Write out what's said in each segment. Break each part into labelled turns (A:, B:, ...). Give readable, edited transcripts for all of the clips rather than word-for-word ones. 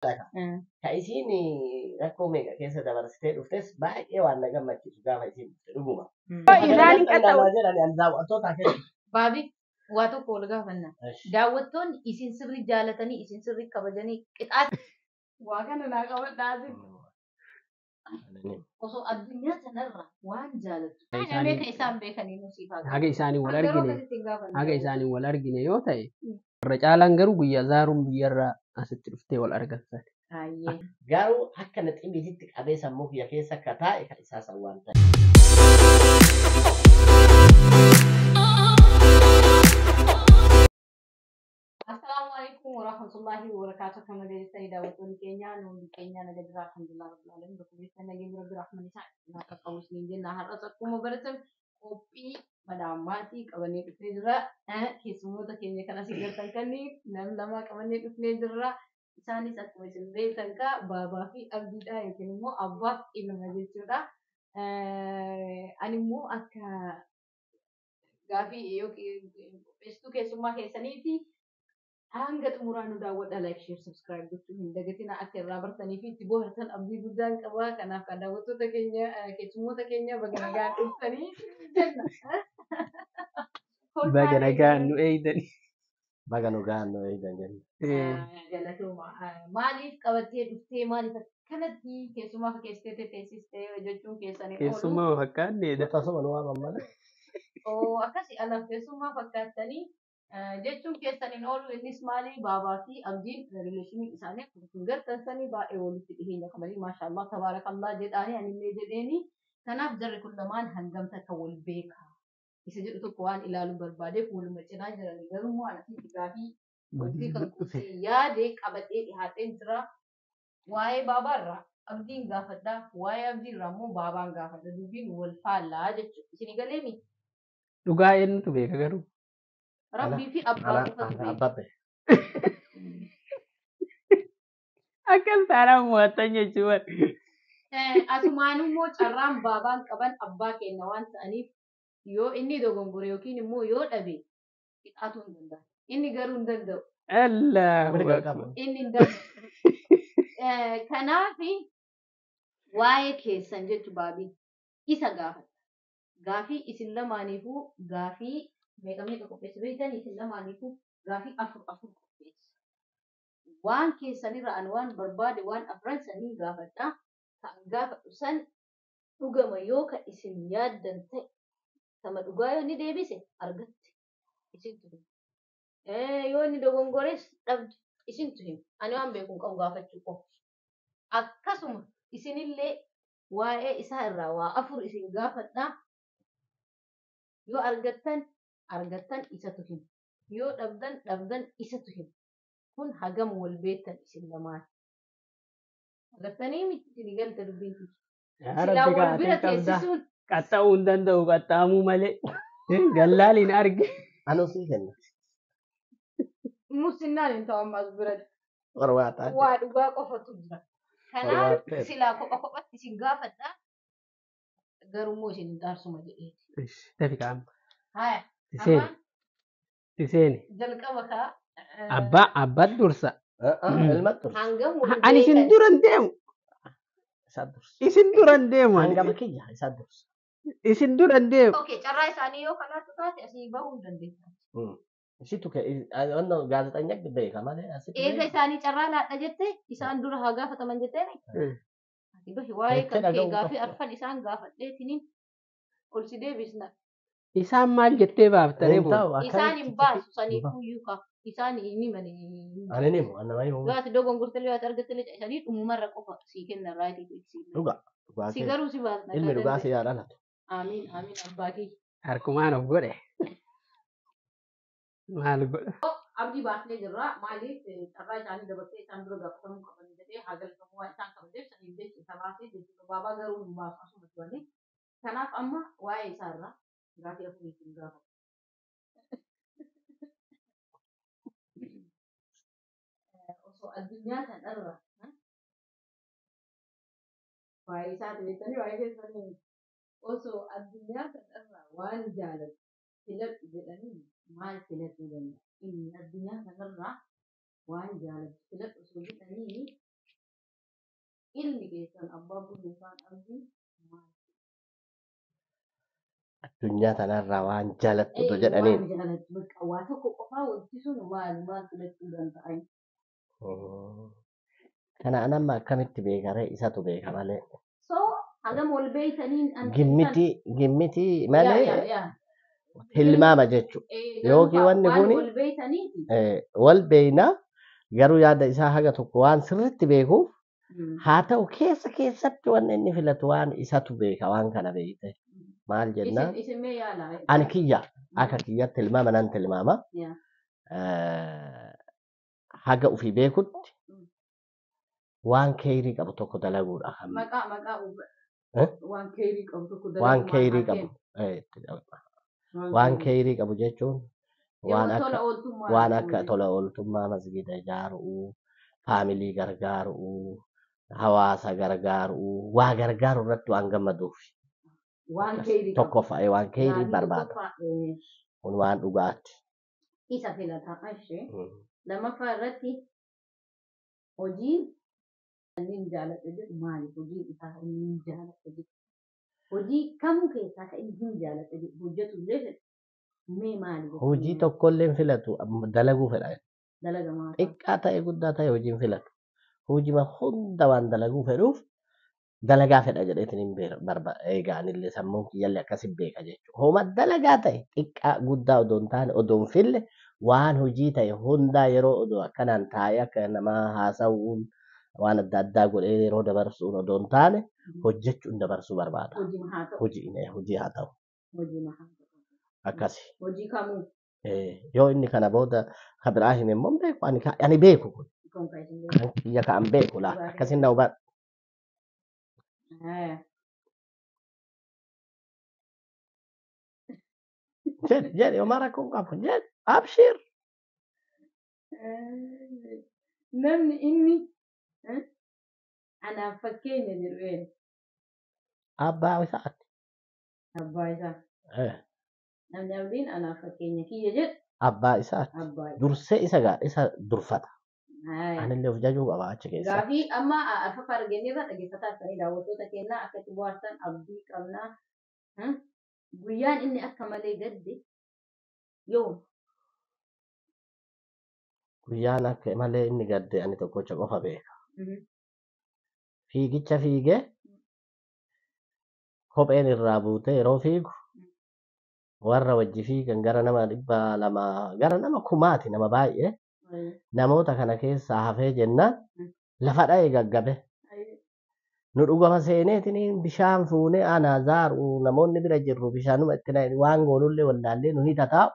A: Ka isiin rakkoo meeqa keessa dabarsitee dhuftes baay'ee waan na gammachiisu gaafa isiin dhufte dhuguma.
B: Irraan hin qaxxa'u.
A: Jedhani ani daawwattoota keessa.
C: Baabi, waa tokko wal gaafanna. Daawwattoonni isin sirri jaalatanii, isin sirri kabajanii qixaati.
B: Waa kana naa qabadhaa asi.
C: Osoo addunyaa sanarra waan jaalattu.
D: Isaanii-
C: Meeqa isaan beekanii nu siif haa
D: Haga isaanii wal
C: Garuu
D: argine
C: akkasitti hin gaafanne.
D: Haga isaanii wal argine yoo ta'e, irra caalaan garuu guyyaa zaaruun biyyarraa asitti dhuftee wal argattan.
C: Hayyee.
A: Garuu akka na ximisitti qabee sammuu kiyya keessa akka taa'e kan isaa san waan ta'e.
B: Assalaamu alaikum warahmatullahi wabarakatuh. Akkam nageessanii daawwattoonni keenya? Nuti keenya naga jira, alhamdulillah rabbil alamin. Bakka jirtan nageenya rabbi rahman isaa naa qaqqabu isiniin jenna. Har'as akkuma baratame qophii madaammaatii qabannee dhufnee jirra. Keessummoota keenya kan asii gartan kanneen nam lama qabannee dhufnee jirra. Isaanis akkuma isin beektan kaa baabaa fi abdiidha yookiin immoo abbaa fi ilma jechuudha. Ani immoo akka gaafii yookiin qopheessituu keessummaa keessaniiti. Hanga xumuraa nu daawwadha. Like, share, subscribe gochuu hin dagatina. Akka irraa bartanii fi itti bohaartan abdii guddaan qaba. Kanaaf kan daawwattoota keenya, keessummoota keenya, baga nagaan dhuftanii jenna.
D: Baga nagaan nu eeydan.
A: Baga nu gahan nu eegan jenna.
B: Galatooma. Maaliif qabattee dhuftee, maaliif akkanatti keessummaa fakkeessitee teessistee jechuun keessanii oolu.
D: Keessummaa fakkaanneedha.
A: Tasuma nu waaman malee.
B: Oo, akkasi anaaf keessummaa fakkaattanii jechuun keessaniin oolu. Innis maali, baabaa fi abdiin relation isaanii akkuma isin gartan sanii baay'ee walitti dhiheenya qabanii, maashaallah tabaarakallah jedhaanii anillee jedheeni. Kanaaf jarri kun lamaan hangam takka wal beeka isa jedhu tokko waan ilaaluu barbaadeef waluma cinaa jiranii, garuu immoo anasitti gaafii qophii kan
D: Dhufe.
B: yaade qabadhee dhihaatee jira. Waa'ee baabaarraa abdiin gaafadha, waa'ee abdiirraa immoo baabaan gaafadha. Dubbiin wal faallaa jechuudha. Isin galeemi?
D: Dhugaa eenyutu beeka garuu?
B: Rabbii fi abbaa qofatu beeka.
A: Abbaa beeka.
D: Akkas taanaan mo'attan jechuudha.
B: Asumaan immoo carraan baabaan qaban abbaa kenna waan ta'aniif, yoo inni dogongore yookiin immoo yoo dhabe qixaatuu hin danda'u. Inni garuu hin danda'u.
D: Allahu
A: Mirga
D: akbar.
A: qaba.
B: Inni hin danda'u. Kanaaf waa'ee keessan jechu baabii isa gaafadha. Gaafii isin lamaaniifuu gaafii meeqa meeqa qopheesse beektan? Isin lamaaniifuu gaafii afur afur qopheesse. Waan keessanirra ani waan barbaade waan afran saniin gaafadha. Kan gaafadhu san dhugama yoo ka isin yaaddan ta'e, sama dhugaa yoo inni deebise argatte, isintu hima. Yoo inni dogongores dhabde, isintu hima. Ani waan beeku hin qabu, gaafachuu qofa. Akkasuma isinillee waa'ee isaa irraa waa afur isin gaafadha. Yoo argattan argattan, isatu hima. Yoo dhabdan dhabdan, isatu hima. Kun hagam wal beektan isin lamaan. Agartanii miti, isin galte dubbiin tiyya.
D: Yaa
B: Silaa
D: Rabbi
B: wal bira
D: kaatee qabdaa.
B: teessisuun
D: Qaxxa'uu hin danda'u, qaxxaamuu malee. Gallaaliin arge.
A: Anuu sii kenna.
B: Musinnaan hin ta'u ammas biratti.
A: Warwaataa.
B: Waa dhugaa qofatu jira. Kanaaf
A: Warwaatee.
B: silaa kopha kophatti isin gaafadha. Garuu immoo isin hin xaarsuma jedheeti.
D: Dafi kaa'ama.
B: Haya.
D: Tiseeni.
B: Amma
D: Tiseeni.
B: jalqaba kaa.
D: Abbaa abbaat dursa.
A: Ilma dursa.
B: Hangam wal
D: Ani isin
B: beekan.
D: duran deemu.
A: Isa dursa.
D: Isin duran deemu ani.
A: Hangafa kiyya isa dursa.
D: Isin duran deemu.
B: Okay, carraa isaanii yoo kanaatu taate asii bahuu hin dandeessan.
A: Isitu gaazexeenya beeka malee asitti
B: Eega
A: beeka.
B: isaanii carraa laadha jette, isaan dura haa gaafataman jetteeni. Ati bahi waa'ee
A: Jettee
B: kan kee
A: dhaga'uu
B: gaafii
A: qabda.
B: arfan isaan gaafadheetiniin ol si deebisna.
D: Isaan maal jettee baaftaree
A: Hin
D: booda?
A: ta'u.
B: Isaan hin baasu saniif
A: Hin
B: iyyuu ka isaan hin himani.
A: Ani ni himu, ani nama himu.
B: Yoo ati dogongortellee, yoo ati argattellee, isaanii dhumumarra qofa sii kennan right sii.
A: Dhugaa. Dhugaa
B: Si
A: kee.
B: garuu si baasna.
A: Ilmi dhugaa si yaa dhalatu.
B: Amiin, amiin, abbaa kiyya.
D: Harkumaan of godhe. Maal godha?
B: Abdii baasnee jirra. Maaliif carraa isaanii dabarsee isaan dura gaafatamuu qaban jedhee, haa galfamu waan isaan kabajeef saniif jecha isa baasee jechuudha. Baabaa garuu hin baasu, asuma turanii. Kanaaf amma waa'ee isaarraa gaafii afuriitiin gaafata. Osoo addunyaa kanarra waa'ee isaati jettanii waa'ee keessanii miti. Osoo addunyaa kanarra waan jaalatu filadhu jedhanii maal filatuu danda'a? Inni addunyaa kanarraa waan jaalatu filadhu osoo jedhanii? keessan abbaa bullee fi abdii maal?
A: Addunyaa tanarraa waan jaalattu
B: Waan
A: jedhaniin.
B: jaalattu bakka waa tokko qofaa wanti sun maal maal filachuu danda'an?
A: Kana an amma akkamitti beeka ree isatu beeka malee.
B: So hagam wal beeytaniin an
A: Gimmitii
B: yaa
A: malee
B: yaa yaa
A: tilmaama jechuudha.
B: garuu
A: Yookiin wanni
B: waan
A: kuni
B: wal beeytaniiti.
A: wal beeynaa garuu yaada isaa haga tokko waan sirriitti beekuuf haa ta'u keessa keessatti wanni inni filatu waan isatu beeka waan kana beeyte. Maal jennaan
B: Isin isin mee yaala.
A: ani kiyya akka kiyyatti tilmaama nan tilmaama.
B: Yaa.
A: Haga ofii beekutti waan keeyrii qabu tokko dalaguudha. Kan
B: Maqaa maqaa
A: Eh?
B: waan keeyrii qabu tokko
A: waan
B: dalagu maal
A: keeyrii
B: haa
A: qabu
B: kennu?
A: itti qaba.
B: Waan
A: Waan
B: keeyrii.
A: keeyrii qabu jechuun waan
B: Yeroo tola
A: akka
B: ooltummaa
A: waan
B: jechuun
A: akka
B: jechuudha.
A: tola ooltummaa masgiida ijaaruu, faamilii gargaaruu, hawaasa gargaaruu, waa gargaaru irratti waan gammaduuf
B: Waan
A: akkas
B: keeyrii qabu.
A: tokkoffaa waan keeyrii
B: Gaafii
A: barbaada.
B: tokkoffaa
A: Kun waan dhugaati.
B: isa filata ishee. Lammaffaa irratti hojiin inni hin jaaladhu jedhu maali? Hojiin isaa inni hin jaaladhu jedhu. Hojii kamuu keessaa kan inni hin jaaladhu jedhu hojjetu illee fedhu. Mee maali
A: Hojii
B: jechuun
A: tokkollee hin filatu amma dalaguu fedha.
B: dalaga maa ta'u?
A: Xiqqaa ta'e guddaa ta'e hojii hin filatu. Hojii hunda waan dalaguu fedhuuf dalagaa fedha jedheetiin hin barbaada. Egaa anillee sammuun kiyyallee akkasin beeka jechuudha. Homa dalagaa ta'e xiqqaa guddaa odoo hin taane odoo hin fille waan hojii ta'e hundaa yeroo odoo akkanaan taa'ee akka namaa haasa'uun waan adda addaa godhee yeroo dabarsuun odoo hin taane hojjechuun dabarsuu barbaada.
B: Hojii haa ta'u.
A: Hojii hojii haa ta'u
B: Hojii haa ta'u.
A: akkasi.
B: Hojii kamuu
A: Yoo inni kana booda ka biraa hime immoo hin beeku ani beeku kun
B: kan kan isin beeku.
A: kan kiyya ka an beeku laa
B: Dhugaa
A: akkasin na hubadhu.
B: Haa.
A: Jedhi jedhi homaa rakkoo hin qabu jedhi abshiir.
B: Namni inni anaaf fakkeenya jedhu eenyu?
A: Abbaa isaati.
B: Abbaa isaa. Namni abdiin anaaf fakkeenya kiyya jedhu
A: Abbaa isaati.
B: abbaa isaa.
A: Dursee isa isa durfata.
B: Haa.
A: Anillee of jajuu qaba achi keessatti.
B: Gaafii amma arfaffaa arganneerra dhaggeeffataa ta'anii daawwattoota keenyaa akka itti bohaartan abdii qabnaa. Guyyaan inni akka malee gadde yoom?
A: Guyyaan akka malee inni gadde ani tokkocha qofa beeka. Fiigicha fiigee kopheen irraa buutee yeroo fiigu warra wajji fiigan gara nama 200 gara nama kumaati nama baay'ee namoota kana keessaa hafee jennaan lafa dha'ee gaggabe. Nu dhugama seeneetiin bishaan fuunee anaa zaaru namoonni bira jirru bishaanuma itti naqne waan goonullee wallaallee nu ni tataa'u.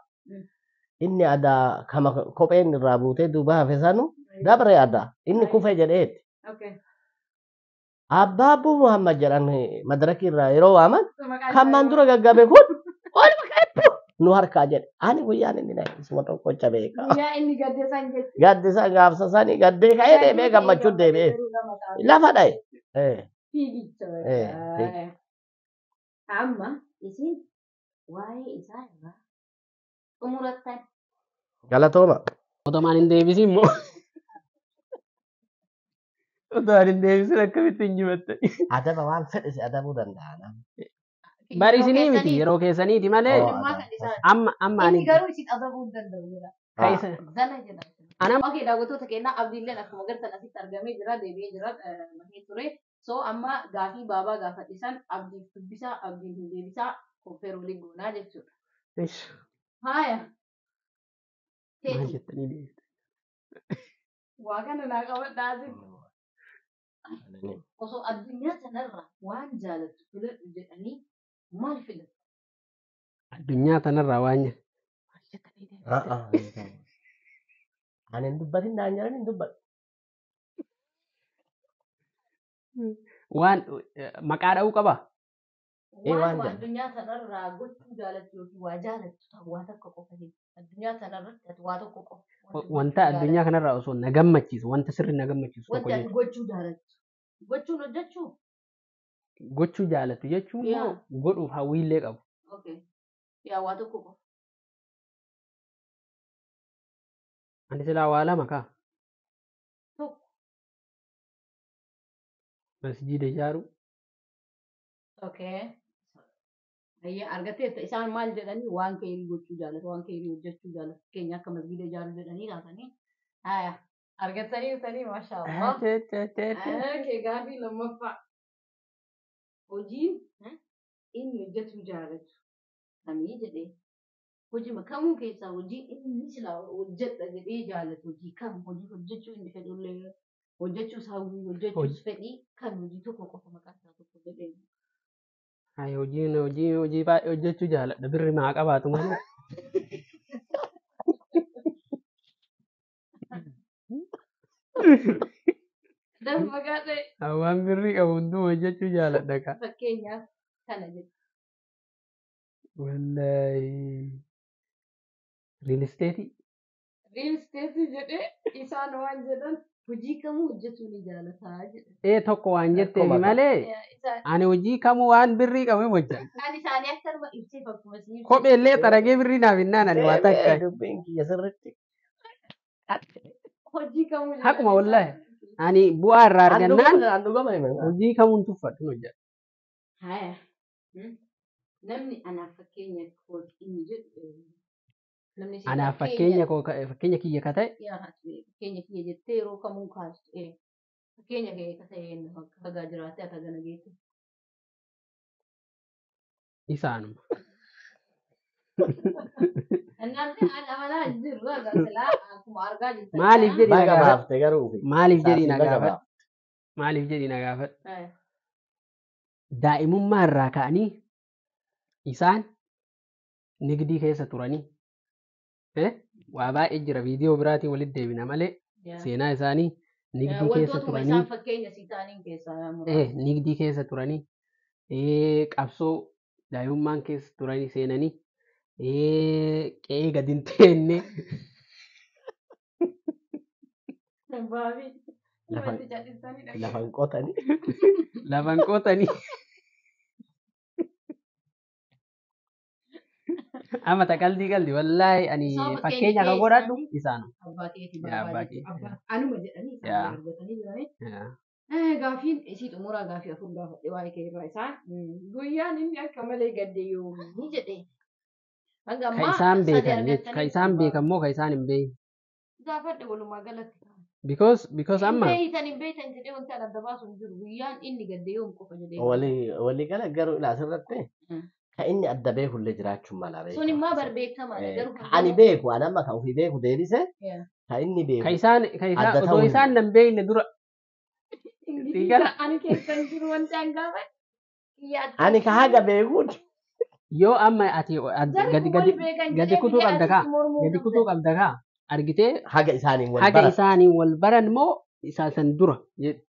A: Inni adaa kama kopheen irraa buutee duuba hafe sanu dabre adaa inni kufe jedheeti.
B: Okay.
A: Abbaa Abbuu Muhammad jedhan madarakii irraa yeroo waaman
B: Maqaa
A: kan
B: isaa
A: maan dura gaggabe kun olma ka'e nu harkaa jedhe. Ani guyyaan inni naqe isuma tokkocha beeka.
B: Guyyaa inni gadde san jechuudha.
A: Gaddisa gaafsa sanii gaddee ka'ee deemee gammachuun deebi'ee lafa dha'e.
B: Fiigicha.
A: Fiigicha.
B: Amma isin waa'ee isaa irraa xumurattan.
A: Galatooma.
D: Otomaan hin deebisin immoo. Otomaan hin deebisin akkamitti injifatte?
A: Adaba waan fedhe si adabuu danda'a. Namni.
D: Bari isinii miti yeroo keessaniiti malee
A: Oo,
B: Ijoollummaa
A: adaba.
B: kan isaa.
D: amma amma
B: Inni
D: ani
B: garuu isin adabuu hin danda'u jedha.
D: ka isa
B: Zana jedha.
D: Anam
B: Okay, daawwattoota keenyaa abdiilleen akkuma agartan asitti argamee jira, deebi'ee jira, bahee ture. So amma gaafii baabaa gaafadhe san abdiif dubbisaa, abdiif hin deebisaa, komppeer waliin goonaa jechuudha.
D: Ish,
B: Haaya.
D: maal
B: Teeti.
D: jettanii deebifte?
B: Waa kana naa qabadhaa asitti.
A: Ani-
B: Osoo addunyaa sanarra waan jaalattu filadhu jedhanii maal filattu?
D: Addunyaa tanarraa waan maal jettanii deebifte?
A: Ah, ah, Ani hin dubbatin naan jedhan hin dubbadhu.
D: Waan maqaa dha'uu qabaa?
A: Waan
B: Waan
A: jaalladhu.
B: addunyaa sanarraa gochuu jaalattu yookiin waa jaalattu ta'u waa tokko qofa jechuudha. Addunyaa sanarratti ati waa tokko qofa. Wanti
D: Wanta
B: gochuu
D: addunyaa
B: jaalattu.
D: kanarraa osoo na gammachiisu wanta sirri na gammachiisu tokko
B: Wanti ati
D: jechuudha.
B: gochuu jaalattu. Gochuun hojjechuu?
D: Gochuu jaalattu jechuun immoo
B: Yaa.
D: godhuuf hawwiillee qabu.
B: Okay. Yaa waa tokko qofa.
D: Ani silaa waa lama kaa.
B: Tokko.
D: Masjiida ijaaruu.
B: Okay. Ayya argateetta isaan maal jedhanii waan keerii gochuu jaalatu waan keerii hojjechuu jaalatu keenya akka masgiida ijaaruu jedhanii laatanii. Haya argatanii jirtanii maasha Allah.
C: Okay, gaafii lammaffaa. Hojiin inni hojjechuu jaalatu.
B: Kamii jedhee hojii kamuu keessaa hojii inni silaa hojjedha jedhee jaalatu hojii kam hojii hojjechuu inni fedhullee hojjechuus hawwii hojjechuus fedhii kan hojii tokko qofa maqaa isaa tokko jedhee.
D: Ay, hojiin hojii hojii baay'ee hojjechuu jaaladha. Birri maa qabaatu malee.
C: Maqaa ta'e.
D: Waan birri qabu hunduu hojjechuu jaaladha ka.
B: Fakkeenyaaf kana jedhe.
D: Wallaahi. Riil isteetii.
C: Riil isteetii jedhee isaan waan jedhan
B: Hojii kamuu hojjechuu ni jaalataa jedhe.
D: Ee tokko waan jetteefi
A: Akkuma kana.
D: malee ani hojii kamuu waan birrii qabu hin hojjedha.
B: Kan isaanii akkanuma ibsee fakkuma isin ibsee.
D: Kophee illee xaragee birrii naaf hinnaan ani waa takka.
A: Dubbiin kiyya sirriitti.
C: Hojii kamuu jedhan
D: Haquma wallaahi. Ani bu'aa irraa argannaan
A: An dhugama hime.
D: hojii kamuu hin tuffadhu hin hojjedha.
B: Haya. Namni anaaf fakkeenya kooti inni jedhu namni si
D: Anaaf fakkeenya koo fakkeenya kiyya ka ta'e
B: yaa fakkeenya kiyya jettee yeroo kamuu kaastu fakkeenya kee ka ta'e eenyu hagaa jiraatte ati hagana geette.
D: isaanuma.
B: Annaatti an amanaa hin jiru hagaa silaa akkuma argaa jirtan.
D: Maaliif jedhi na
A: Baga
D: gaafadhu.
A: baafte garuu fi.
D: Maaliif jedhi na
A: Baga
D: gaafadhu.
A: baafte.
D: Maaliif jedhi na gaafadhu.
B: Haya.
D: Daa'imummaa irraa ka'anii isaan nigdii keessa turanii waa baay'ee jira viidiyoo biraatiin walitti deebina malee seenaa isaanii nigdii keessa
B: Wantootuma
D: turanii
B: isaan fakkeenya sii ta'aniin keessaa muraasa.
D: nigdii keessa turanii qabsoo daa'imummaan keessa turanii seenanii qe'ee gadi hin teenne
C: Baabii.
A: Lafa
C: Wanti callisanii dhagahu.
A: lafan qotani.
D: lafan qotanii amma ta qalbii qalbii wallaahi ani
B: Isaan
D: fakkeenya
B: fakkeenya
D: kan
B: kee
D: godhadhu
B: isaanii
D: isaanuma.
B: abbaa keetii
D: Yaa abbaa
B: barbaade
D: kee.
B: abbaa anuma jedhanii isaan
D: Yaa.
B: argatanii jiranii.
D: Yaa.
B: Gaafiin isii xumuraa gaafii afur gaafadhe waa'ee kee irraa isaan
C: Guyyaan inni akka malee gadde yoomi.
B: ni jedhe. Hanga
D: Ka
B: ammaa
D: isaan
B: sadi
D: beekan jechuudha. Ka
B: argatanii
D: isaan beekan moo ka isaan hin beekne.
B: gaafadhe walumaa galatti.
D: Because
B: Hin
D: amma
B: beeytan hin beeytan jedhee wanti ani adda baasu hin jiru. Guyyaan inni gadde yoom qofa jedhee.
A: Walii gala garuu ilaa asirratti ka inni adda beekullee jiraachuun mala beekaa.
B: Sun immoo barbeekamaadha garuu
A: Ka ani beeku ani amma ka ofii beeku deebise ka inni
D: ka
A: beeku
D: isaan ka isaan
A: adda
D: osoo
A: ta'uu hin
D: isaan nan beekne dura
C: Ingilizii
D: Sigara.
C: ani keessa hin jiru wanti an gaafadhe.
A: Ani ka haga beekuun
D: yoo amma ati
C: Jarri
D: gadi
C: kun
D: gadi
C: wal beekan
D: gadi
C: jedhee
D: kutuu
C: biyya
D: qabda kaa
C: asitti mormuu
D: gadi kutuu qabda kaa argitee
A: haga isaaniin wal
D: haga
A: baran.
D: isaaniin wal baran moo isaa san dura jedhu.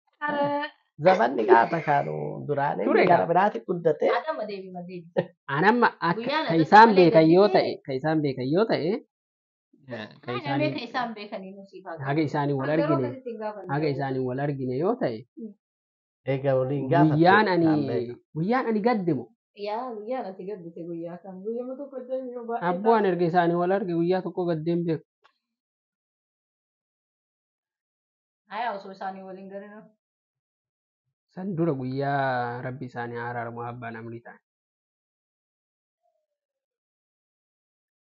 A: Zamanni qaata kaanu duraanii
D: Ture
A: gara
D: kaa.
A: biraatti guddate
B: Adama deebi ma deebi.
D: Ani amma akka
B: Guyyaan
D: ka
B: adda
D: isaan
B: malee
D: beekan yoo
B: gadditee
D: ta'e ka isaan beekan yoo ta'e ka
B: Haga
D: isaaniin
B: beeka isaan beekanii nu siif haa
D: haga isaaniin wal
C: Garuu
D: argine
C: akkasitti hin gaafanne.
D: haga isaaniin wal argine yoo ta'e
A: eega waliin gaafatte
D: guyyaan ani
A: isaan beeka.
D: guyyaan ani gadde moo
C: Yaa guyyaan ati gaddite guyyaa kam guyyama tokko jennu yoo baay'ee
D: abboo ani erga isaanii wal arge guyyaa tokko gaddeen beeku.
B: Haya osoo isaanii waliin garinu.
D: San dura guyyaa rabbi isaanii araaramu abbaan amrii ta'an.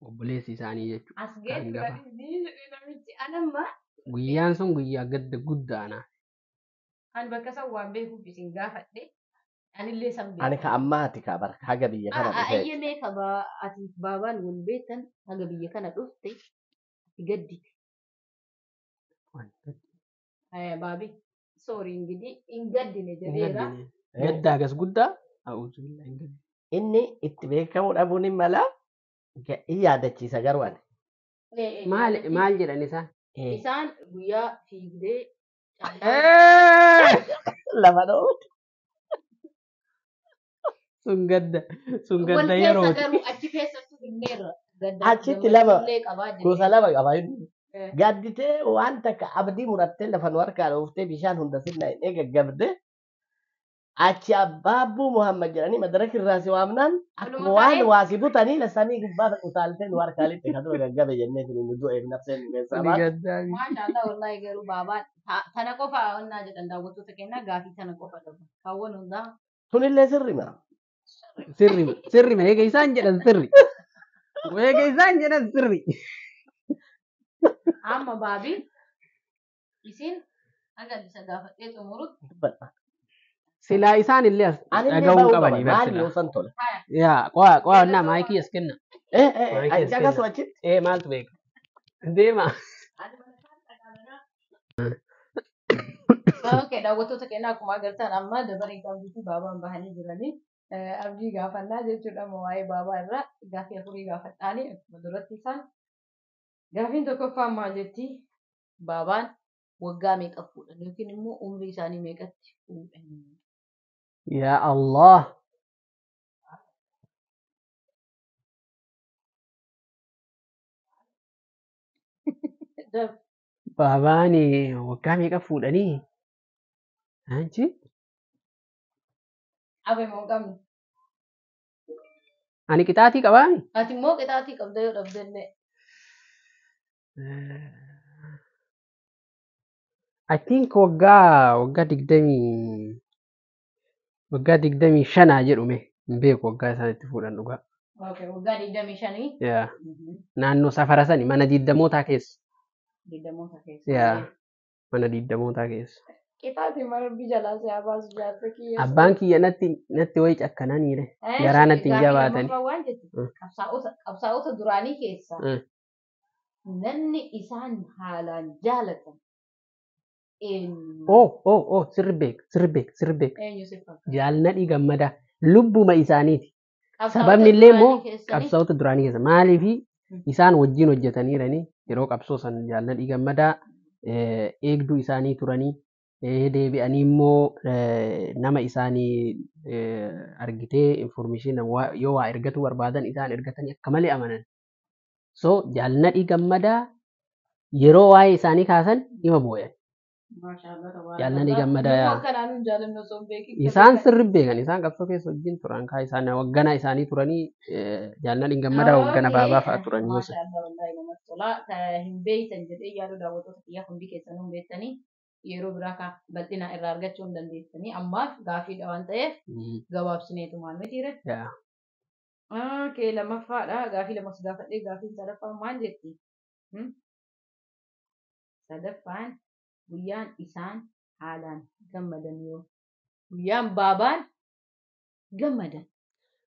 D: Obboleessi isaanii jechuudha.
B: As
D: Kan
B: geessu
D: gafa.
C: ta'e jedhe namichi anamma
D: Guyyaan sun guyyaa gadda guddaa ana.
C: ani bakka san waan beekuuf isin gaafadhe.
B: Anillee san
A: Ani
B: beeku.
A: ka ammaati ka bara haga biyya kana dhufee.
B: Ayyee meeqa ati baabaan wal beektan haga biyya kana dhufte ati gaddite.
C: Haya baabi soorii ingidi hin gaddine
D: Hin
C: jedheera.
D: gaddine. Gaddaa gas guddaa. A'uuzu billahi hin gaddine.
A: Inni itti beekamuu dhabuun hin mala in yaadachiisa garuu ani.
D: Maal maal jedhan isaan?
B: Isaan guyyaa fiigdee caalaa
A: Lafa dhoowwate.
D: Sun gadda sun
B: wal
D: gadda
B: keessa
D: yerooti.
B: garuu achi keessattuu hinneerra. Gaddaa
A: Achitti lama
B: gammachuullee qabaa
A: gosa
B: jennee.
A: lama qaba inni. Gadditee waan takka abdii murattee lafa nu harkaa dhooftee bishaan hunda sirna hidhee gaggabde Achi Abbaabbuu Muhammad jedhanii madaraka irraa si waamnaan akkuma
B: Oluma
A: waan
B: ka'ee
A: waa si butanii lasanii gubbaa utaaltee nu harkaa lixxe kan dura gaggabe jennee nu du'eef nafseen nu keessaa
D: Ni
A: baate.
D: gaddaami.
B: Maashaallah wallahi garuu baabaan tana qofa onnaa jedhan daawwattoota keenyaa gaafii tana qofa dhabu. Kaawwan hundaa
A: Tunillee sirrima.
D: Sirri sirri eega isaan jedhan sirri. Eega isaan jedhan sirri.
B: Amma baabii isin haga isa gaafadhee xumurutti
A: Dubbadha.
D: Silaa isaan illee as
A: Anillee
D: dhaga'uu
A: ba'uu qaba.
D: qabanii bar
A: Maal
D: silaa.
A: yoo san tola.
D: Yaa qo'a qo'a onnaa maayikii as kenna. Maayikii
A: Ani
D: as
A: caqasu
D: kenna.
A: achitti.
D: Ee maaltu beeka? Deema.
B: Okay, daawwattoota keenyaa akkuma agartan amma dabaree qabduuti baabaan bahanii jiranii. Abdii gaafannaa jechuudha amma waa'ee baabaa irraa gaafii afurii gaafadhaanii akkuma duratti isaan. Gaafiin tokkoffaan maal jetti? Baabaan waggaa meeqa fuudhan yookiin immoo umrii isaanii meeqatti fuudhan?
D: Yaa Allah. Baabaan waggaa meeqa fuudhanii? Anchi
B: Abe moo hin qabne?
D: ani qixaatii qabaami?
B: Ati immoo qixaatii qabda yoo dhabde illee.
D: I think waggaa 25 jedhume hin beeku waggaa isaan itti fuudhan dhugaa.
B: Okay, waggaa 25.
D: Yaa naannoo safara sani mana diddamootaa keessa.
B: Digdamoota keessa.
D: Yaa mana diddamootaa keessa.
B: Qixaatii marabbii jalaa si haa baasu jaarsa kiyya.
D: Abbaan kiyya natti wayi cakkananiire garaa natti hin jabaatani.
B: Gaafii waan jettu qabsaa'ota duraanii keessaa namni isaan haalaan jaalatan eenyu?
D: Oh sirri beek sirri beek sirri beek.
B: Eenyu si fakkaata?
D: Jaalladhi gammadaa lubbuma isaaniiti.
B: Qabsaa'ota
D: Sababni illee immoo
B: duraanii keessanii
D: qabsaa'ota duraanii keessa maaliifi isaan wajjin hojjetaniirani yeroo qabsoo san jaalladhi gammadaa eegduu isaanii turanii deebi'anii immoo nama isaanii argitee information yoo waa ergatuu barbaadan isaan ergatanii akka malee amanan. So jaalladhi gammadaa yeroo waa'ee isaanii kaasan dhima booyan.
B: Maashaallah
D: Jaalladhi
B: tabaarakallah.
D: gammadaa
B: Nuu
D: yaa.
B: akkanaa nuun jaalannu osoo hin beekin kan
D: Isaan
B: beekan.
D: sirri beekan isaan qabsoo keessa wajjin turan kaa isaan wagganaa isaanii turanii jaalladhi gammadaa waggana baabaa fa'a turan yoo san.
B: Maashaallah wallahi namatti tola. Hin beeytan jedhee yaadu daawwattoota kiyyaa hundi keessanuu hin beektanii yeroo biraa kan bal'ina irraa argachuu hin dandeessanii ammaaf gaafiidha waan ta'eef gabaabsineetumaan mitiire.
D: Yaa.
B: Kee lammaffaadha. Gaafii lamas gaafadhee gaafiin sadaffaan maal jetti? Sadaffaan guyyaan isaan haalaan gammadan yoo guyyaan baabaan gammadan.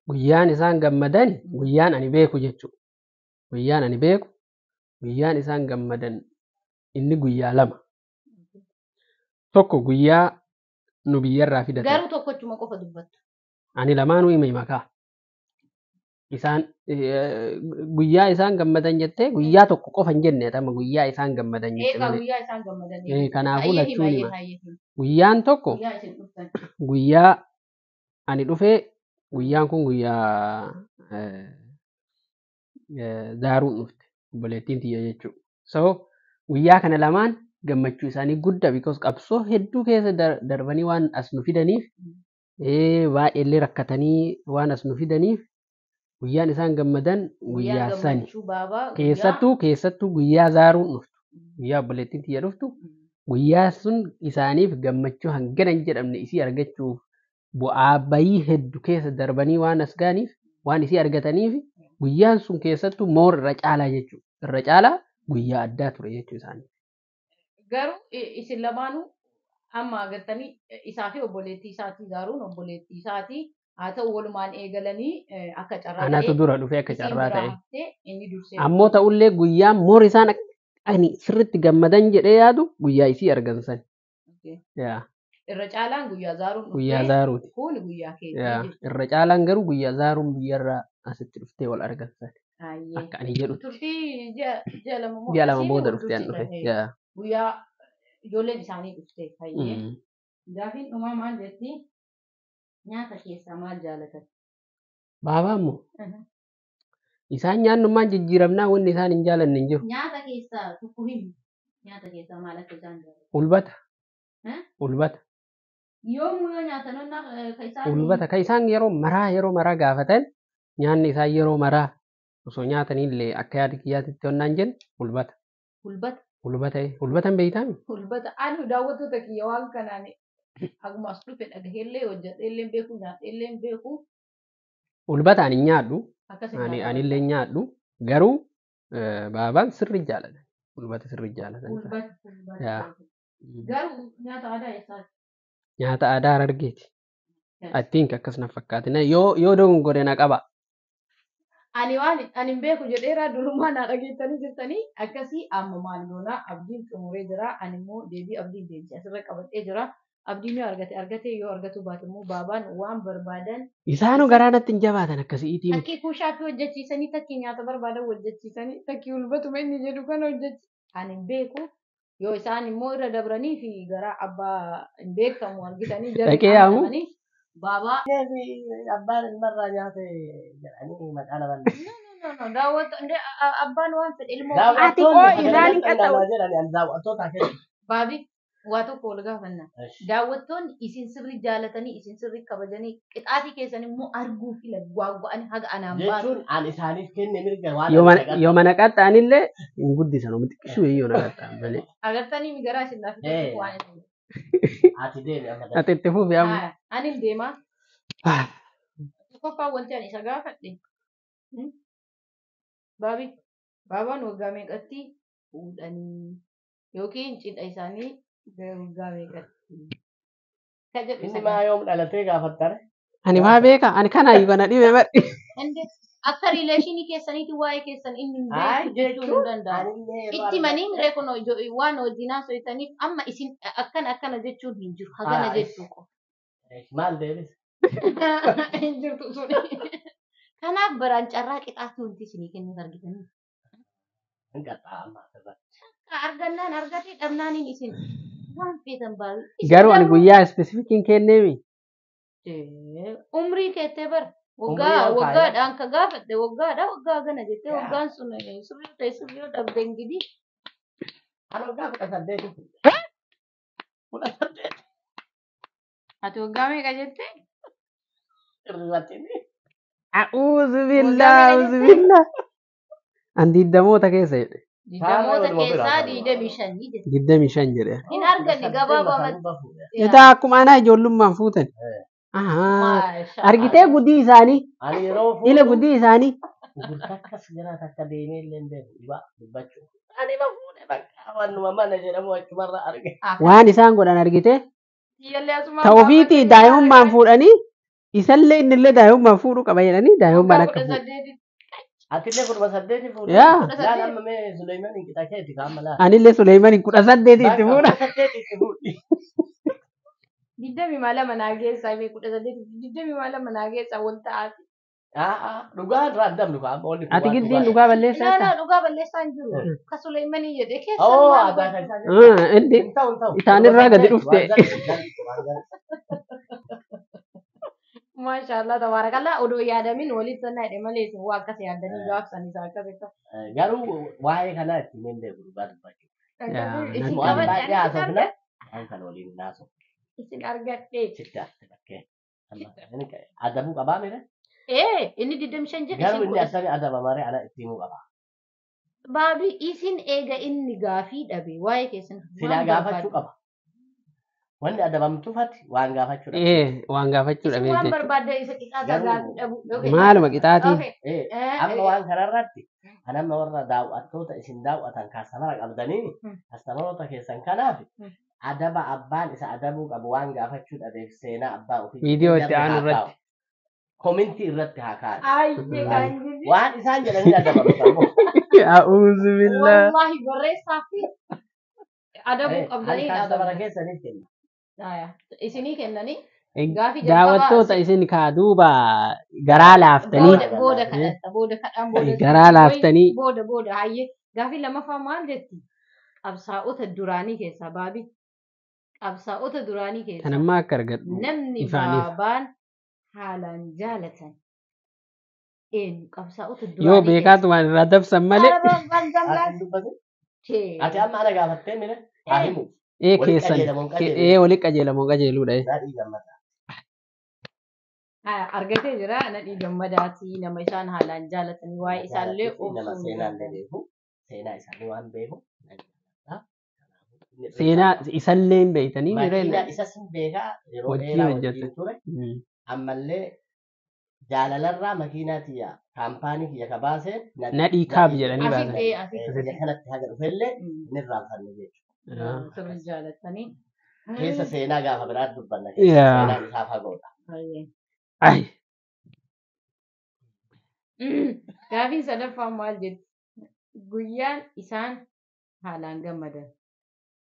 D: Guyyaan isaan gammadan guyyaan ani beeku jechuudha. Guyyaan ani beeku guyyaan isaan gammadan inni guyyaa lama. Tokko guyyaa nu biyyarraa fidatan.
B: Garuu tokkochuma qofa dubbattu.
D: Ani lamaanuu hima himakaa. Isaan guyyaa isaan gammadan jettee guyyaa tokko qofa hin jenne amma guyyaa isaan gammadan jette
B: Eegaa
D: malee.
B: guyyaa isaan gammadanii.
D: Kanaafuu
B: Hayyee hima
D: lachuun
B: hayyee
D: hima.
B: hayyee hima.
D: Guyyaan tokko
B: Guyyaa isin dhuftan.
D: guyyaa ani dhufee guyyaan kun guyyaa daaruun dhufte obboleettiin tiyya jechuudha. So guyyaa kana lamaan gammachuu isaanii guddaa because qabsoo hedduu keessa darbanii waan as nu fidaniif baay'eellee rakkatanii waan as nu fidaniif guyyaan isaan gammadan
B: Guyyaan
D: guyyaa sani.
B: gammachuu baabaa guyyaa.
D: Keessattuu guyyaa zaaruun dhuftu guyyaa obboleettiin tiyya dhuftu guyyaa sun isaaniif gammachuu hangana hin jedhamne isii argachuuf bu'aa bayii hedduu keessa darbanii waan as ga'aniif waan isii argataniif guyyaan sun keessattuu moor irra caalaa jechuudha. Irra caalaa guyyaa addaa ture jechuu isaanii.
B: Garuu isin lamaanuu amma agartanii isaa fi obboleettii isaatii zaaruun obboleettii isaatii haa ta'u walumaan eegalanii akka carraa
D: Anatu
B: ta'e
D: dura dhufee akka
B: isiin
D: carraa
B: biraa
D: ta'e.
B: haftee inni dursee
D: Ammoo ta'ullee guyyaan moor isaan ani sirriitti gammadan jedhee yaadu guyyaa isii argan san.
B: dhufe.
D: Yaa
B: Irra caalaan guyyaa zaaruun
D: guyyaa
B: dhuftee
D: zaaruuti.
B: kun guyyaa keetii
D: Yaa
B: jechuudha.
D: irra caalaan garuu guyyaa zaaruun biyyarraa asitti dhuftee wal argan san.
B: Hayyee.
D: Akka ani jedhutti.
B: Turtii ji'a 2 moo
D: Ji'a 2
B: akkasii
D: booda
B: wal
D: dhuftee an
B: tursiisan.
D: dhufe. Yaa.
B: Guyyaa ijoolleen isaanii dhuftee hayyee.
D: Mm.
B: Gaafiin dhumaa maal jetti? Nyaata keessaa maal jaalatan?
D: Baabaa immoo isaan nyaannummaan jijjiiramnaa wanni isaan hin jaalanne hin jiru.
B: Nyaata keessaa tokko himi. Nyaata keessaa maal akka isaan jaalatan?
D: Ulbata.
B: Eh?
D: Ulbata.
C: Yoomuu yoo nyaatan onnaa ka isaan
D: Hulbata ka isaan yeroo maraa gaafatan, nyaanni isaan yeroo maraa osoo nyaatanii akka yaada kiyyaatitti onnaan jennu hulbata.
C: Hulbata.
D: Hulbata, hulbata hin beektaami?
C: Hulbata ani daawwattoota kiyya waan kanaan haguma as dhufe dhagaheellee hojjedheellee hin beeku, nyaadheellee hin beeku.
D: Hulbata ani hin nyaadhu.
C: Akkas
D: Ani anillee hin nyaadhu, garuu baabaan sirri jaalatan. Hulbata sirri jaalatan.
C: Hulbata.
D: Yaa.
C: Hulbata. Garuu nyaata aadaa eessaati?
D: Nyaata aadaa Harargeeti. I think akkas na fakkaate. Yoo dogongore na qaba.
C: Ani waan ani hin beeku jedheera, durumaa naa dhageettanii jirtanii. Akkasii amma maal goonaa? Abdiin xumuree jira. Ani immoo deebii abdiin deebisee asirra qabadhee jira. Abdiin yoo argate argate, yoo argatu baate immoo baabaan waan barbaadan
D: Isaanuu garaa natti hin jabaatan akkasiitii miti.
C: Takkii kuushaafi hojjechiisanii, takkii nyaata barbaadan hojjechiisanii, takkii hulbatuma inni jedhu kana hojjechi ani hin beeku. Yoo isaan immoo irra dabranii fi garaa abbaa hin beekamu argitanii jarri
D: Dhaqee yaamu?
C: amanamanii baabaa.
A: Abbaan ilmarraa nyaate jedhanii maqaa naman.
C: No, no, daawwatto abbaan waan fedhe ilmoo
D: Ati koo isaan hin qaxxabu.
A: Jedhani ani daawwattoota keessa.
C: Baabi, waa tokko wal gaafanna. Daawwattoonni isin sirri jaalatanii, isin sirri kabajanii, qixaatii keessan immoo arguu fila gwaagwa'anii haga anaan baatu.
A: Jechuun ani isaaniif kenne mirga waan
D: Yoo
A: ani
D: mana yoo mana qaxxa'anillee hin guddisan, omi xiqqisuu yoo na qaxxa'an malee.
C: Agartanii mi garaa isin laafee
A: Eh.
C: waan isin.
A: Ati deemi amma.
D: Ati itti fufi amma.
C: Ani deemaa. Tokkoffaa wanti ani isa gaafadhe. Baabi, baabaan waggaa meeqatti fuudhanii yookiin cidha isaanii waggaa meeqatti? Ka jedhu
A: Inni
C: isa
A: maa yoom dhalatee gaafattare?
D: Ani maa beeka? Ani kanaayyuu kana dhibe bari.
C: Inde akka relationii keessaniiti waa'ee keessan inni hin
A: Ay,
C: beeku jechuun hin
A: jechuun
C: danda'amu.
A: anillee yeroo
C: Itti manii miree kun waan wajjin haasofitaniif amma isin akkana akkana jechuun hin jiru. Hagana
A: Ah,
C: jechuu qofa.
A: Maal deebise?
C: Hin jirtu suni. Kanaaf baraan carraa qixaatti wanti isinii kennuuf argitanii.
A: Hin qaxxaa amma asirratti.
C: Argannaan argatee dhabnaaniin isin waan feetan baay'ee. Isin
D: Garuu ani
C: garuu
D: guyyaa specificiin kenneemi.
C: Umrii keettee bara
A: Umrii
C: waggaa
A: yoo kaayee.
C: Waggaadhaan ka gaafadhe waggaadha, waggaa gana jettee
A: Yaa.
C: waggaan sun sirrii ta'e sirrii yoo dhabde ingidi.
A: Ani waggaa 18 fuudhe. 18.
C: Ati waggaa meeqa jette?
A: Irratti.
D: A'uuzu
C: Waggaa
D: billaa,
C: meeqa
D: a'uuzu
C: jette?
D: billaa. An 20moota keessa jedhe.
C: 20moota
A: Waluma biraa
C: keessaa
A: kanuma.
C: 25 jette.
D: 25 jedhe.
C: Hin arganne gabaabamatti.
A: Fuudhe.
D: Etaa akkuma anaa ijoollummaan fuutan. Ahaa.
C: Maasha
D: Argitee gudii isaanii.
A: Ani yeroo
D: Ila
A: fuudhu
D: gudii isaanii.
A: Gurgurtaa sigara takka deemee illee hin beeku dhugaa dubbachuu. Ani ma fuudhe bakka wannuma mana jedhamu achumarra arge.
D: Waan isaan godhan argitee.
C: Kiyyallee asumaan
D: Ta ofiitii daa'imummaan fuudhanii isallee innillee daa'imummaan fuudhuu qaba jedhanii daa'imummaan akka
C: kudha
D: fuudhu.
C: saddeeti.
A: Atillee 18 fuudhe.
D: Yaa.
A: Laal amma mee Suleyman hin qixa keeti kaama laal.
D: Anillee Suleymanin 18 itti
A: Bakka
D: fuudha.
A: 18 itti fuudhi.
C: 22 naa geessaa mee, 18 22 naa geessaa wal ta'aati.
A: Aa, dhugaa irraa addamnu kaama wanni kun
D: Ati
A: waan
D: giddiin
A: dhugaa.
D: dhugaa balleessaa
C: No, no,
D: jirta?
C: dhugaa balleessaa hin jiru. Ka Suleymanii jedhe keessan
A: Oo,
C: maal
A: aadaa
C: godhu?
A: kan isaa jechuudha.
D: Inni
A: Hin ta'u, hin ta'u.
D: isaanirraa gadi
A: 18
D: dhufte.
A: waan jalli jalli waan jalli.
C: Maashaallah, tabaarakallah, odoo yaadamin walitti sannaa jedhe malee isin waa akkas yaaddanii gaafsan isaa akkas akka.
A: Garuu waa'ee kanaa itti hin beeku dhugaa dubbachuu.
D: Yaa,
C: Isin
A: Waan
C: qabadhe
A: baay'ee
C: ani isin
A: haasofna
C: argadhe.
A: waan kana waliin hin haasofnu.
C: Isin argadhe.
A: Sitti hafte bakkee. Amma inni adabuu qabaa mire?
C: Ee, inni 25 jedhe
A: Garuu
C: isin
A: inni
C: 10.
A: attami adaba maree ana itti himuu qaba.
C: Baabi, isin eega inni gaafii dhabe waa'ee keessan
A: Silaa
C: waan
A: gaafachuu
C: barbaadde.
A: qaba. Wanni adabamtuufati waan gaafachuu dhabe.
D: Ee, waan gaafachuu
C: Isin
D: dhabeef
C: waan
D: jechuudha.
C: barbaadde isa qixaaxa
A: Garuu
C: gaafii dhabu. Okay.
D: Maaluma qixaatiin?
C: Okay.
A: Ee, amma waan kanarratti kan amma warra daawwattoota isin daawwatan customer qabdanii customeroota keessan kanaaf adaba abbaan isa adabuu qabu waan gaafachuu dhabeef seenaa abbaa ofii
D: Viidiyoo itti
A: jarri
D: aanu
A: haa kaa'u.
D: irratti.
A: Commentii irratti haa kaa'an.
C: Ayyee kan jiru.
A: Waan isaan jedhanii adabamu ammoo.
D: A'uuzu billaa.
C: Wallahi barreessaa fi adabuu qabdanii
A: Ani customer
C: adabuu.
A: keessaniif kenna.
C: Aya. Isinii kennanii gaafii jalqabaa
D: Daawwattoota isin kaa duuba garaa laaftanii
C: booda booda kadhatta, booda kadhaan booda
D: garaa laaftanii
C: booda booda hayyee gaafii lammaffaa maal jetti? Qabsaa'ota duraanii keessaa, baabi, qabsaa'ota duraanii
D: kan
C: keessaa
D: ammaa akka argadhu
C: namni
D: ifaaniif.
C: baabaan haalaan jaalatan eenyu? Qabsaa'ota
D: Yoo
C: duraanii
D: beekaatu waan irraa dabsan malee
A: Ati hin dubbatin? Ati amma ana gaafattee mire? Haa himu.
D: Ee
A: Walitti
D: keessan
A: qajeelamuun qajeelu.
D: ee walitti qajeelamuun qajeeluudha.
A: Nadhii Gammadaa.
C: Argatee jira Nadhii Gammadaatii nama isaan haalaan jaalatanii waa'ee isaallee
A: Jaalattii fi nama
C: obsuun
A: seenaa illee
C: danda'an.
A: beeku. Seenaa isaanii waan beeku. Nadhii Gammadaa. Kanaafuu inni
D: Seenaa isallee hin beektanii
A: Makiinaa
D: jireenya
A: isas hin beekaa yeroo
D: wajjin
A: dheeraa
D: hojjete.
A: wajjin ture. Ammallee jaalalarraa makiinaa tiyya kaampaanii kiyya ka baaseen
D: Nadhii Kaab jedhanii
C: Asitti
D: baasan.
C: ee asitti.
A: Biyya kanatti haga dhufellee hin irraanfanne jechuudha.
C: Sirri jaalatanii.
A: Keessa seenaa gaafa biraatti dubbanna keessa
D: Yaa.
A: seenaan isaa fagoodha.
C: Baay'ee.
D: Ay.
C: Gaafiin sadaffaan maal jetti? Guyyaan isaan haalaan gammadan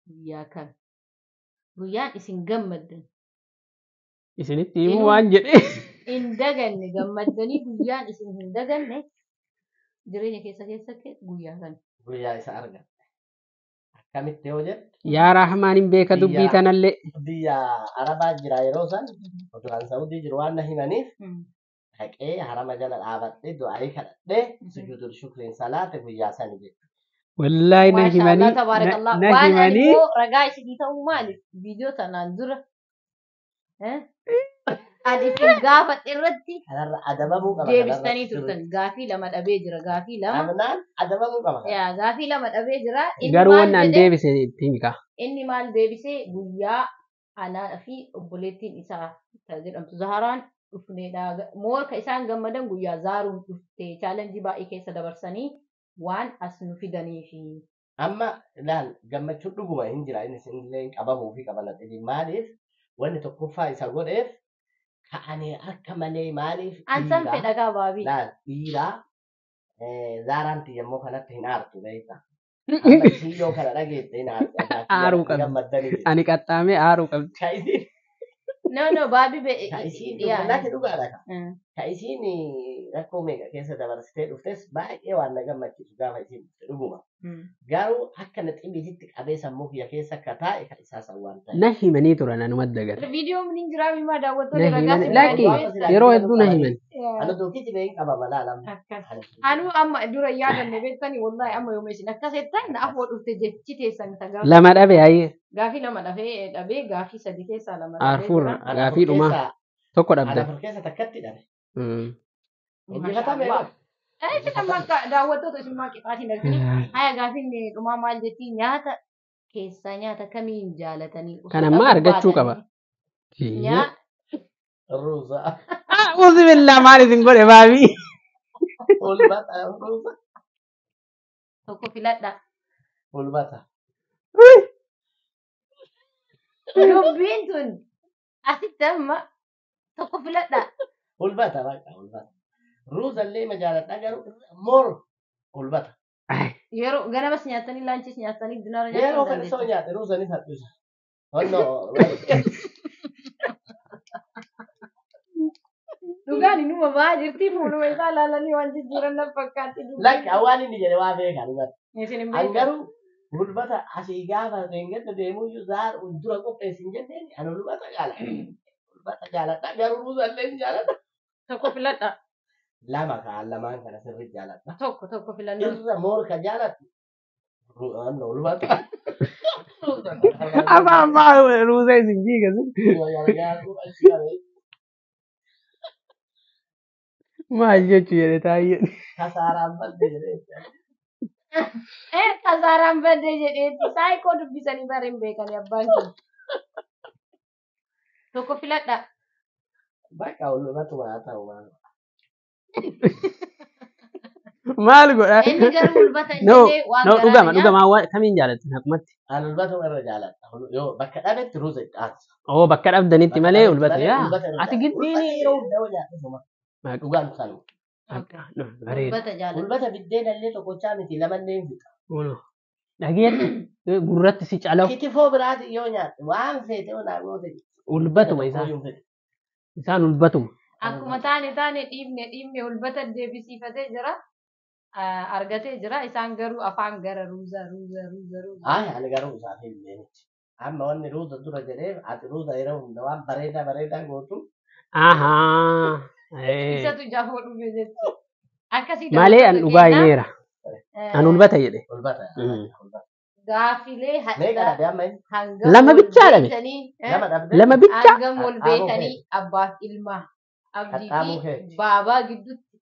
C: guyyaa kam? Guyyaan isin gammaddan
D: Isinitti himuu
C: Inuu-
D: waan jedhee.
C: hin daganne gammaddanii guyyaan isin hin daganne jireenya keessa keessatti guyyaa kana.
A: Guyyaa isa argatte. Akkamitti yoo jettu
D: Yaa Rahmaan hin beeka dubbii tanallee.
A: Biyya Arabaa jira yeroo san otoo an Saudii jiru waan na himaniif dhaqee harama jala dhaabadhee du'aayii kadhadhee sujuudul shukriin salaate guyyaa sani jechuudha.
D: Wallaahi na
C: Maashaallah
D: himanii na
C: tabaarakallah.
D: na
C: Waan ani
D: himanii
C: immoo ragaa isinii ta'uu maali? Viidiyoo tanaan dura ani isin gaafadhe irratti
A: Kanarra adabamuu qaba.
C: deebistanii turtan. Gaafii lama dhabee jira. Gaafii lama.
A: Dhabnaan adabamuu qaba.
C: Yaa gaafii lama dhabee jira. Inni
D: garuu
C: maal
D: wanni an
C: jedhe?
D: deebise itti himi kaa.
C: Inni maal deebisee guyyaa anaa fi obboleettiin isaa ta jedhamtu Zaharaan dhufneedha. Moorka isaan gammadan guyyaa Zaaruun dhufte chaalenjii baay'ee keessa dabarsanii waan as nu fidaniifi.
A: Amma ilaal gammachuun dhuguma hin jira inni isinillee hin qabamuu fi qabana dhibii maaliif wanni tokkoffaa isa godheef ka'anii akka malee maaliif
C: Ansan
A: dhiiraa
C: fedha gaa baabii.
A: laal dhiiraa Zaaraan tiyya immoo kanatti hin aartu beekta. Amma isin yoo kana dhageette hin aartu.
D: Aaruu qabdi.
A: Gammaddanii jirti.
D: Ani qaxxaamee aaruu qabdi.
A: Ka isiin
C: No no baabii be.
A: ka isiin
C: Yaa.
A: lati dhugaadha ka. Ka isiin rakkoo meeqa keessa dabarsitee dhuftes baay'ee waan na gammachiisu gaafa isiin dhufte dhuguma. Garuu akka na ximiititti qabee sammuu kiyya keessa akka taa'e ka isaa san waan ta'e.
D: Na himanii turan anuma dagate.
C: Viidiyoon ni jiraa mimaa daawwattoonni
D: Na
C: ragaa
D: himanii
C: si
D: lakki
C: biraa
D: yeroo hedduu na himan.
A: Ani dookiti bee hin qabama laalam.
C: Akkas. Anuu amma dura yaadanne beektanii wallahi amma yooma isin akkas jettan na afoo dhufte jechi teessan ta gaafii
D: Lama dhabe hayyee.
C: gaafii lama dhabee dhabee gaafii sadi keessaa lama dhabee
D: Arfur
C: jira.
A: Ana afur
D: gaafii dhumaa
A: keessaa
D: tokko
A: ana
D: dhabdan.
A: afur keessa takkatti dhabe.
C: Injifatame
A: Injifatame
C: bara. Isin amma akka daawwattoota isin maa qixaatiin arginu. Haya gaafiin dhumaa maal jetti nyaata keessaa nyaata kamiin jaalatanii osoo
D: Kan ammaa
C: dhabuu
D: argachuu qaba.
C: baatanii nyaa
A: Ruuza.
D: Uzi billaa maal isin godhe baabii.
A: Hulbata ruuza.
B: Tokko filadha.
A: Hulbata.
B: Dubbiin tun asitti amma tokko filadha.
A: Hulbata baqa hulbata. Ruuza illee ma jaaladha garuu more hulbata.
C: Yeroo ganamas nyaatanii laanchis nyaatanii dinaara
A: Yeroo
C: nyaachuu
A: kana soo
C: dandeessan.
A: nyaate ruuza ni salphisa. Honno
C: Dhugaan inuma ba'aa jirti fuuluma isaa ilaalanii waan jijjiiran na fakkaatti dubbiin.
A: lakki awwaan inni jedhe waa beekaa dhugatti.
C: Isin hin
A: An
C: beektan.
A: garuu hulbata asii gaafa reengadda deemuyyuu zaar dura qopheessin jenneen ani hulbata jaaladha. Hulbata jaaladha garuu ruuza illee hin jaaladha.
C: Tokko filadha.
A: Lama kaan lamaan kana sirri jaaladha.
C: Tokko tokko filannoo.
A: Irra more ka jaaladhu. Honno hulbata.
D: Afaan maa ruuza isin jiiga sun. Maal jechuu jedhe taayyeen.
A: Kasaaraan badde jedhee.
C: Kasaaraan badde jedheetti saayikoo dubbisanii bara hin beekani abbaan kun.
B: Tokko filadha.
A: Bakka hulbatuma haa ta'u maal.
D: Maal godha?
B: Inni garuu hulbata hin
D: No,
B: jedhee waan
D: no
B: garaa
D: dhugama
B: na
D: dhugama waan kamiin jaalattan haqumatti.
A: Ani hulbatuma irra jaaladha. Yoo bakka dhabetti ruuza itti aansa.
D: Oo bakka dhabdanitti
A: Bakka
D: malee
A: dhabetti
D: hulbata
A: malee
D: yaa.
A: hulbata irra
D: Ati
A: jaaladha.
D: giddiin
A: Hulbata yeroo hunda yoo nyaadhe suma. Dhugaan sanuma.
D: Bareeda.
B: Hulbata jaalata.
A: Hulbata biddeena illee tokkochaa miti lamallee hin fixa.
D: Dhageetti gurratti si calawu
A: Kitifoo biraati yoo nyaatte waan feete yoo naa goote
D: hulbatuma isaan.
A: tokkoyyuu hin fedhu.
D: Isaan hulbatuma.
C: Akkuma taane taane dhiibne dhiibne hulbata deebisiifatee jira. Argatee jira. Isaan garuu afaan gara ruuza ruuza ruuza ruuza.
A: Ay, ani garuu isaaf hin miti. Amma wanni ruuza dura jedheef ati ruuza yeroo hunda waan bareedaa bareedaa gootu
D: Ahaa.
C: Isatu jafoo dhufe jechuudha. Akkasii
D: Malee an
C: daawwattoota
D: dhugaa
C: keenyaa
D: himeera. An hulbata jedhe.
A: hulbata. Hulbata.
B: Gaafilee
A: Meeqa dhabde amma inni?
B: hangam
D: Lama
B: wal
D: bichaa dhabe.
B: beektanii
A: Lama dhabde?
D: Lama bichaa.
B: hangam wal
A: Qaxxaamuu
B: beekanii abbaaf ilmaa abdii
A: Qaxxaamuu
B: fi
A: keeti.
B: baabaa gidduutti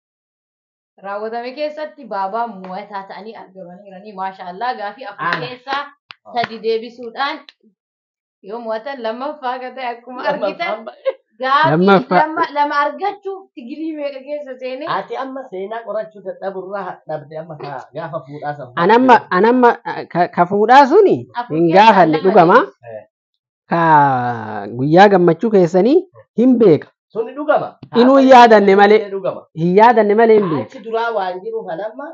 B: raawwatame keessatti baabaa mo'ataa ta'anii argamaniiranii maashaallah gaafii afur
A: Ana.
B: keessaa sadi deebisuudhaan yoo mo'atan lammaffaa akka ta'e akkuma argitan gaafii
D: Lammaffaa.
B: lama argachuuf tigilii meeqa keessa seenee
A: Ati amma seenaa qorachuu dadhaburraa dhabde amma gaafa fuudhaa san.
D: Anamma ka fuudhaa suni
B: afur
D: hin
B: keessaa
D: gaafanne
B: lama
D: dhugama.
B: deebise.
D: Ka guyyaa gammachuu keessanii hin beeka.
A: Suni dhugama.
D: Inuu hin yaadanne malee.
A: Dhugama.
D: Hin yaadanne malee hin beeka.
A: Achi duraa waan jiruuf an amma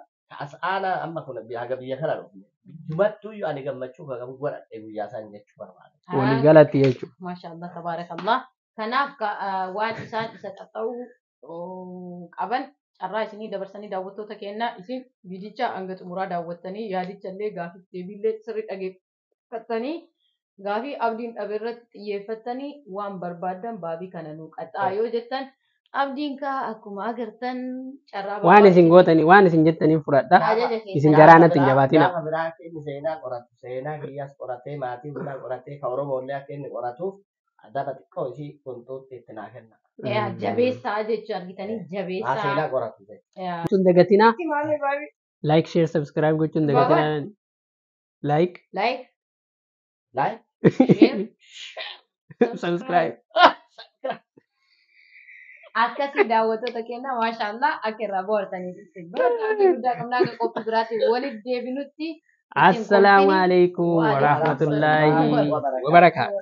A: as aanaa amma kun haga biyya kana dhufne. Jumattuyyuu ani gammachuu kan qabu godhadhe guyyaa isaan jechuu barbaada.
D: Walii galatti jechuudha.
B: Maashaallah tabaarakallah. Kanaaf waan isaan isa qaxxa'uu qaban carraa isinii dabarsanii daawwattoota kennaa isin viidicha hanga xumuraa daawwattanii yaadicha illee gaafii deebiillee sirrii dhageeffattanii gaafii abdiin dhabe irratti xiyyeeffattanii waan barbaaddan baabii kana nuu qaxxaa yoo jettan abdiin kaa akkuma agartan carraa
D: Waan isin gootanii waan isin jettaniin fudhadha.
B: ajaja
D: Isin
B: keessan
D: garaa natti hin jabaatinaa.
A: Gaafa biraa akka inni seenaa qoratu seenaa kiyyaas qoratee maatii hundaa qoratee ka Oromollee akka inni qoratuuf adaba xiqqoo isii qunxuutti itti naa kenna.
B: Jabeessaa jechuu argitanii
A: Haa
B: jabeessaa.
A: seenaa qoratu jechuudha.
D: Gochuun dagatinaa. Like, share, subscribe gochuun dagatinaa. Like,
B: Like,
A: Like,
B: share,
D: subscribe.
B: Akkasii daawwattoota keenya maashaallah akka irraa bohaartanii barumsa guddaa qabnaa akka qophii biraatti walitti deebinutti
D: Assalaamu alaikum
B: Wa
D: warahmatullaahi
A: alaikum
D: wabarakaatu.